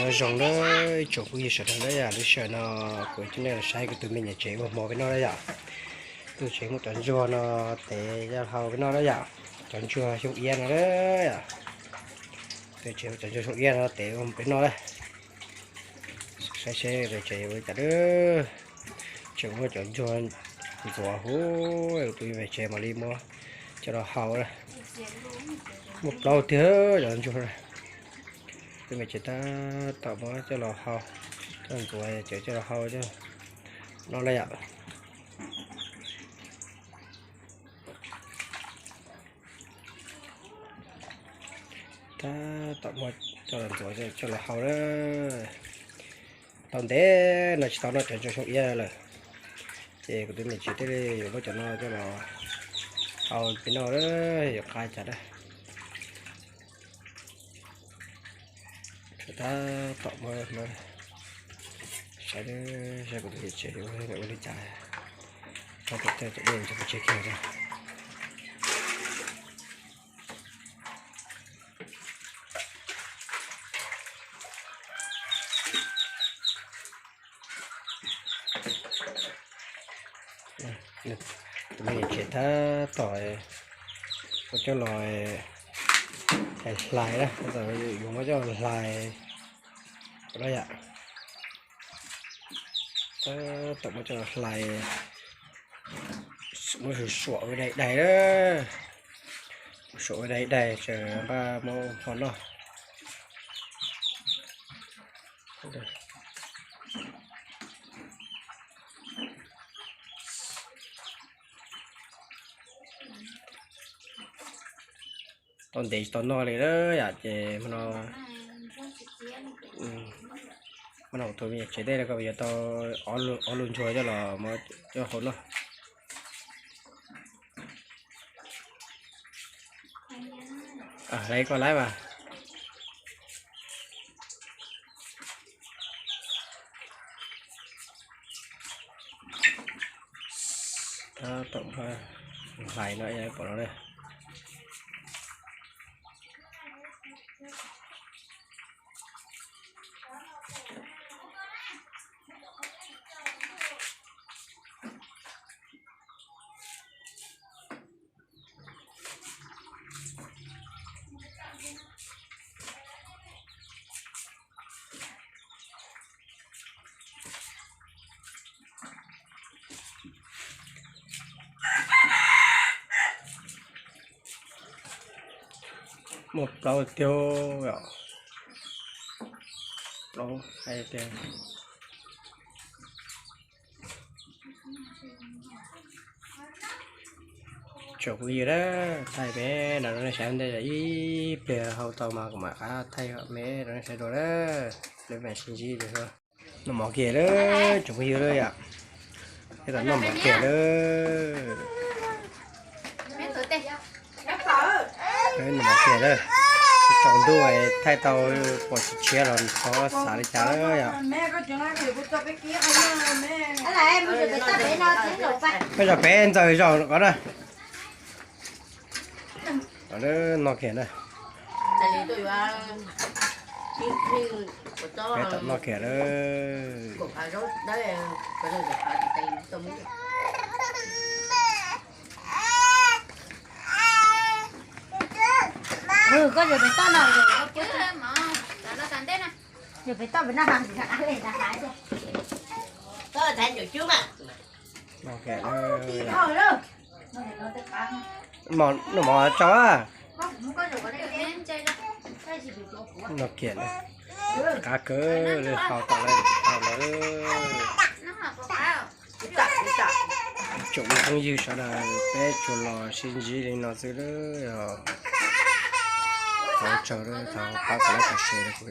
Nyob zoo na ib tsoom phooj ywg sawv daws na yom, lub sij hawm no kuv coj nej los saib kuv tus me nyuam tsev ua hmo peb noj na yom. Tus tsev muaj cov ntsuag no tev coj los hau peb noj na yom. Cov ntsuag xyoo iab no na yom. Tus tsev muaj cov ntsuag xyoo iab no tev ua hmo peb noj na. Saib seb tus tsev ua li cas na. Tseem muaj cov ntsuag ntxuav huv, tus me nyuam tsev mam li muab coj los hau na. Muaj plaub tiag cov ntsuag na. Tus me nyuam tsev tab tom muab coj los hau, coj ntxuav ces coj los hau coj noj na yom. Tab tom muab coj los ntxuav coj los hau na. Tau ntev no tsis tau noj cov ntsuag xyoo iab lawm, ces kuv tus me nyuam tsev thiaj li yuav muab cov no coj los hau peb noj na, yuav qab cas na. Tab tom muab, saib, saib kuv tus me nyuam tsev ua li cas, tab tom caij tom dej ntawm peb tsev kiag na. Tus me nyuam tsev tab tom muab coj los hlais na, yuav muab coj los hlais na yom. Tab tom muab coj los hlais, muab suam suam ua dai dai na, suam ua dai dai tseem nqa muab hmo noj. Tau ntev tsis tau noj li na yom, ces hmo no, hmo no kuv tus me nyuam tsev tej no kuv yuav tau ob lub ntsuag coj los muab coj hau noj. Laiv koj laiv mas. Tab tom hlais no pom no na. Muaj plaub tiag, plaub hais tias. Tsoom phooj ywg na, thaij peb no rau nej saib ntej, ib pliag hau tau mas kuv mam rov qab thaij me rau nej saib dua na. Lawv mam sib ntsib li. Noj mov kiag lawm tsoom phooj ywg lawm yom. Peb tau noj mov kiag lawm. Noj mov kiag lawm. Tsaus ntuj thaij tau pom tsis tshiab los thov xav li cas lawm yom. Peb zaum peb ntxaws zaum ko na. Noj kiag na. Peb tau noj kiag lawm. Noj mov tsau a. Noj kiag na. Qab kawg li, hau tom lawm, hau lawm. Tsoom phooj ywg sawv daws peb tsuas los sib ntsib li no xwb lawm os. Thov ua tsaug, thov pab kom like, share rau kuv.